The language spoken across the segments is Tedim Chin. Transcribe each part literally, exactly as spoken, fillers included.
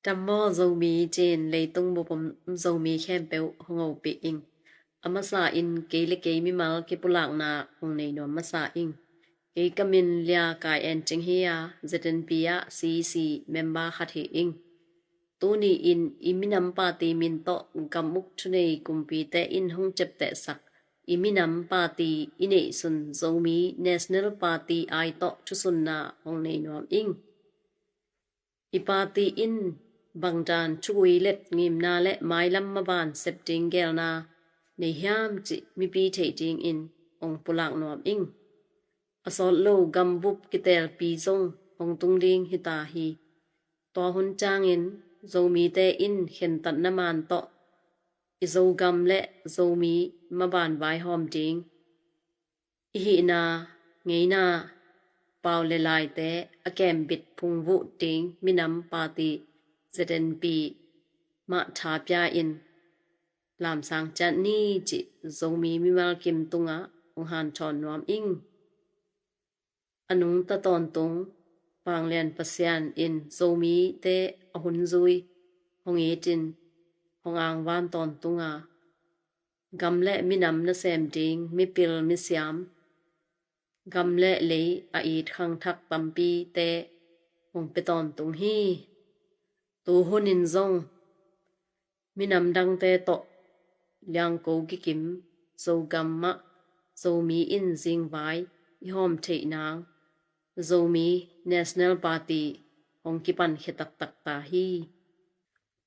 Tam maw Zomi, ci-in leitung bup om Zomi khempeuh hong hopih ing. A masa in kei le kei mimal kipulakna hong nei nuam masa ing. Kei ka min Lia Kai En Cing hi a, Z N P ah C E C member khat hi ing. Tuni in i minam party min tawh gam uk thunei kumpite in hong ciaptehsak i minam party i neihsun Zomi National Party ai tawh thusunna hong nei nuam ing. I party in bangdan thugui let ngimna le mailam maban sep ding gelna nei hiam cih mipi theih dingin hong pulak nuam ing. A sawt lo gambup kitelpi zong hong tung ding hi ta hi. Tua hun ciangin Zomite in khentatna man tawh i Zogam le Zomi maban vaihawm ding, i hihna ngeina pau le laite a kembit phungvuh ding minam party Z N P mah tha pia in lamsang ciat ni cih Zomi mimal kim tungah hong hanthawn nuam ing. A nungta tawntung Vanglian Pasian in Zomite a hun zui hong itin hong angvan tawntung a, gam le minam nasem ding mipil misiam, gam le lei a it khangthak tampite hong pia tawntung hi. Tu hun in zong minam dangte tawh liangko kikim Zogam ah Zomi in zingvai i hawm theih nang Zomi National Party hong kipankhia taktak ta hi.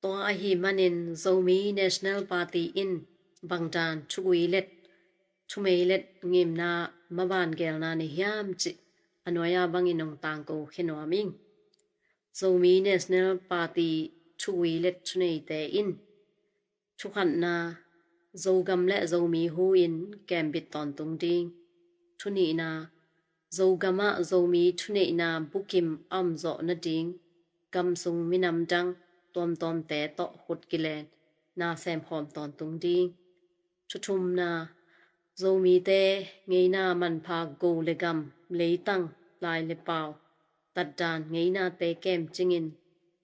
Tua ahih manin Zomi National Party in bangdan thugui let thumei let ngimna maban gelna nei hiam cih a nuai-a bangin hong tangko khia nuam ing. Zomi National Party thugui let thuneite in, thukhatna, Zogam le Zomi hu in kembit tawntung ding. Thunihna, Zogam ah Zomi thuneihna bukim a om zawh nading gam sung minam dang tuamtuamte tawh khut kilen na semkhawm tawntung ding. Thuthumna, Zomite ngeina manpha go le gam, leitang, lai le pau, tatdan ngeinate kemcingin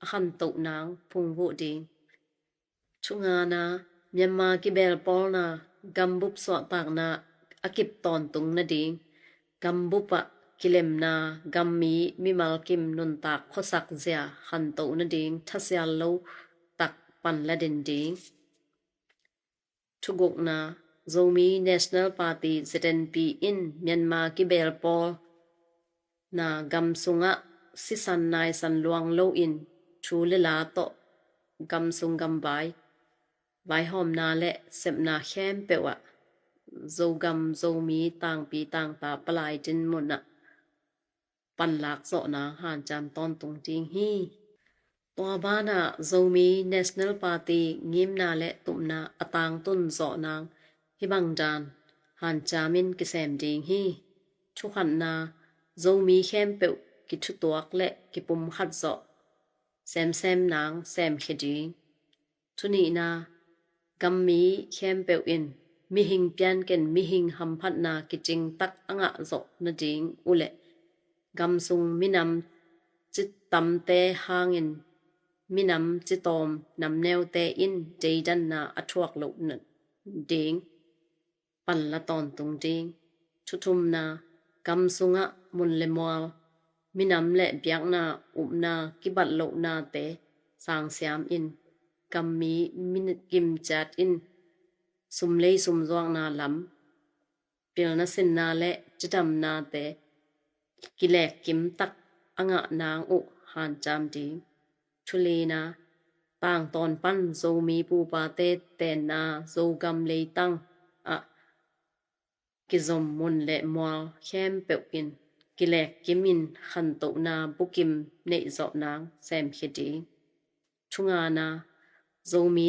a khantoh nang phungvuh ding. Thungana, Myanmar kibelpawlna gambup suahtakna a kip tawntung nading, gambup ah kilemna gammi mimal kim nuntak khuasak zia khantoh nading thasial lo tak pan la den ding. Thugukna, Zomi National Party Z N P in Myanmar kibelpawl na gam sungah sisan naisan luang loin thu le la tawh gam sung gam vai vaihawmna le sepna khempeuh ah Zogam Zomi tangpi tangta palai dinmun ah panlak zawh nang hanciam tawntung ding hi. Tua banah Zomi National Party ngimna le tupna a tangtun zawh nang hih bangdan hanciam in kisem ding hi. Thukhatna, Zomi khempeuh kithutuak le kipumkhat zawh semsem nang semkhia ding. Thunihna, gammi khempeuh in mihing pianken mihing hamphatna kicingtak a ngah zawh nading uhleh gam sung minam citamte hangin minam citawm namneute in deidanna a thuak loh nading panla tawntung ding. Thuthumna, gam sungah mun le mual, minam le biakna upna kibat lohnate sangsiam in gammi minam kimciat in sumlei sumzuakna lam, pilna sinna le cidamnate kilek kimtak a ngah nang uh hanciam ding. Thulina, tangtawn pan Zomi pupate tenna Zogam leitang ah kizom mun le mual khempeuh in kilek kimin khantohna bukim neihzawh nang semkhia ding. Thungana, Zomi